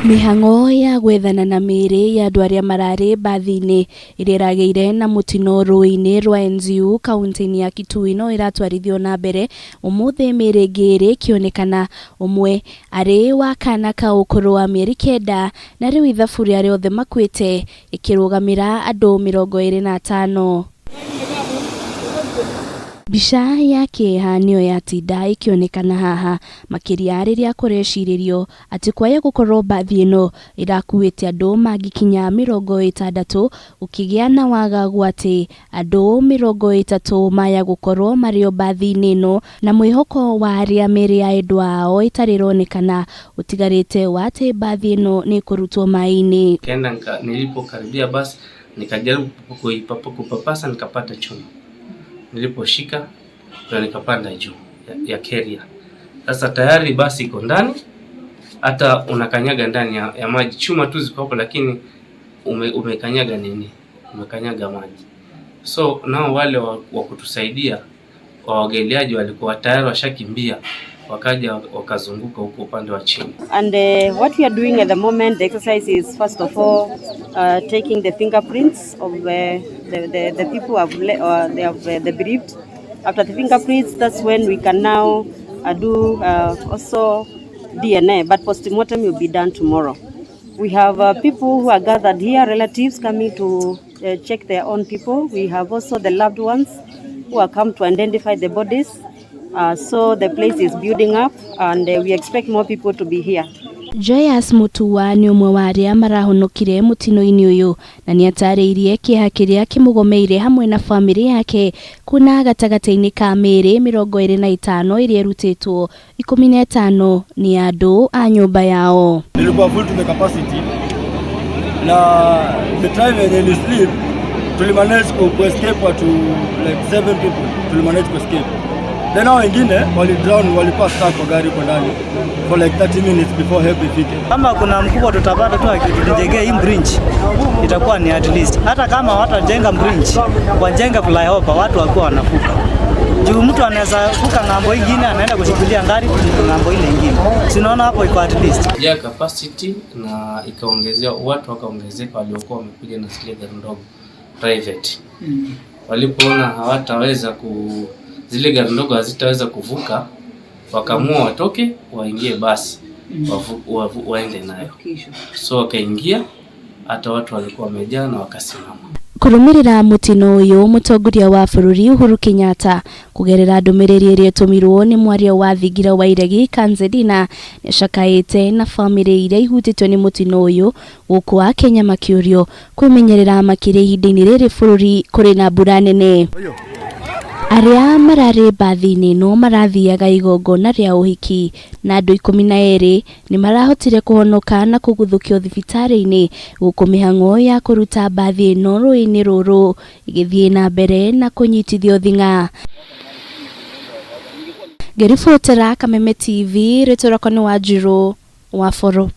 Mĩhang'o ya gwethana na mĩĩrĩ ya andũ arĩa mararĩ mbathi-inĩ ĩrĩa ĩragĩire na mũtino rũĩ-inĩ rwa Enziu kaunti-inĩ ya Kitui no ĩratwarithio na mbere ũmũthĩ mĩĩrĩ ĩngĩ ĩrĩ ĩkĩonekana, ũmwe arĩ wa kana ka ũkũrũ wa mĩeri kenda na rĩu ithabu rĩa arĩa othe makuĩte ĩkĩrũgamĩra andũ 25. Mbica ya kĩeha nĩyo yatinda ĩkĩonekana haha makĩria rĩrĩa kũrecirĩrio atĩ kwaya gũkorwo mbathi ĩno ĩrakuĩte andũ mangĩkinya 60 gũkĩgĩa na wagagu atĩ andũ 30 maya gũkorwo marĩ o mbathi-inĩ ĩno na mwĩhoko wa arĩa mĩĩrĩ ya endwa ao ĩtarĩ ĩronekana ũtigarĩte wa atĩ mbathi ĩno nĩ ĩkũrutwo maĩ-inĩ. Nikaenda nilipokaribia basi nikajaribu kupapasa nikapata chuma. Niliposhika ndio nikapanda juu ya carrier. Sasa tayari basi iko ndani, hata unakanyaga ndani ya maji, chuma tu ziko hapo, lakini umekanyaga nini, umekanyaga maji. So nao wale wa kutusaidia waogeleaji walikuwa tayari washakimbia, wakaja wakazunguka huko upande wa chini. And what we are doing at the moment, the exercise is first of all taking the fingerprints of the people who have they have the bereaved. After the fingerprints, that's when we can now do also DNA, but postmortem will be done tomorrow. We have people who are gathered here, relatives coming to check their own people. We have also the loved ones who are come to identify the bodies. So the place is building up and we expect more people to be here. Joyous Mutua nĩ ũmwe wa arĩa marahonokire mũtino-inĩ ũyũ na nĩ atarĩirie kĩeha kĩrĩa kĩmũgomeire hamwe na bamĩrĩ yake kuona gatagatĩ-inĩ ka mĩĩrĩ 25 ĩrĩa ĩrutĩtwo 15 nĩ andũ a nyũmba yao. Nilikuwa full to the capacity na the time yenye ni slip tulimanage ku escape watu like seven people, tulimanage ku escape. Then hao wengine wali drown, walikuwa stuck kwa gari huko ndani for like 30 minutes before help ifike. Kama kuna mkubwa tutapata tu akitujengea hii bridge itakuwa ni at least, hata kama watajenga bridge wajenga flyover, watu wakuwa wanavuka juu mtu anaweza vuka ng'ambo ingine anaenda kushikilia gari ng'ambo ile ingine, si unaona hapo iko at least ya capacity na ikaongezea watu wakaongezeka waliokuwa wamekuja na zile gari ndogo private. Walipoona hawataweza ku zile gari ndogo hazitaweza kuvuka, wakaamua watoke waingie basi waende nayo, so wakaingia, hata watu walikuwa wamejaa na wakasimama. Kũrũmĩrĩra mũtino ũyũ mũtongoria wa bũrũri Uhuru Kenyatta kũgerera ndũmĩrĩri ĩrĩa ĩtũmirwo nĩ mwaria wa thingira wa iregi Kanzedina nĩacakaĩte na bamĩrĩ iria ihutĩtio nĩ mũtino ũyũ gũkũ akenya makĩũrio kwĩmenyerera makĩria ihinda-inĩ rĩrĩ bũrũri kũrĩ na mbura nene. Arĩa mararĩ mbathi-inĩ ĩno marathiaga igongona rĩa ũhiki na andũ 12 nĩ marahotire kũhonoka na kũguthũkio thibitarĩ-inĩ gũkũ mĩhang'o ya kũruta mbathi ĩno rũĩ-inĩ rũrũ ĩgĩthiĩ na mbere na kũnyitithio thing'a. Ngĩribotera Kameme TV, rĩtwa rĩakwa nĩ Wanjirũ wa Boro.